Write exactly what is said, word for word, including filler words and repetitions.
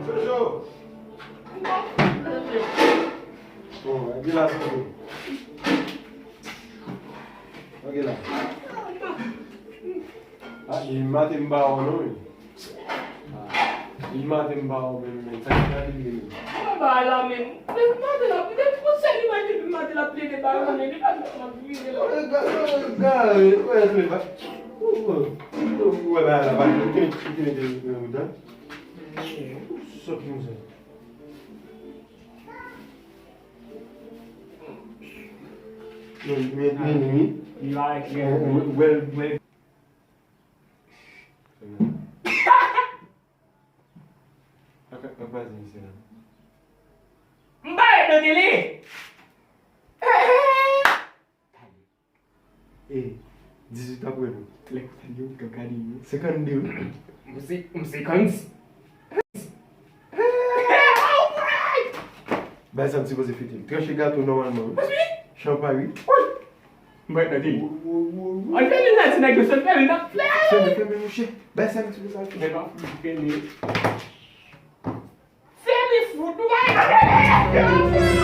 Jojo! Bon, e gen la, Jojo. Ok la. Ah, li maten m pa wè w non, wi. Ah, li maten m pa wè w menm, menm. Sa ki gade li menm? Mwen ba la menm. Menm maten la, menm pou sèl li manje, menm maten la plede ba la menm. Li pa janm ap vire la. Gade, gade, wè, wè, wè, wè, ba la, ba la, ki mete, ki mete, ki mete, sòt konsa. Men, men, men, men, wi. Li pa wè ki wè, wè. Ak, ak, ak, vwazen misye la. M pa ret nan tele. E, dizuit apre non. Lè kontan yo, m ka gade yo. Senkannde wi. M se, m senkannde. Bay sa m sipoze fete. Tranche gato nòmalman wi. Chanpay wi. M pa ret nan tele. An fèmen nan ti nèg yo sot fèmen nan flè. Fèmen, fèmen mouche. Bay sa m sipoze al fete. Fèmen, fèmen. Fèmen fout, nou pa ret nan tele.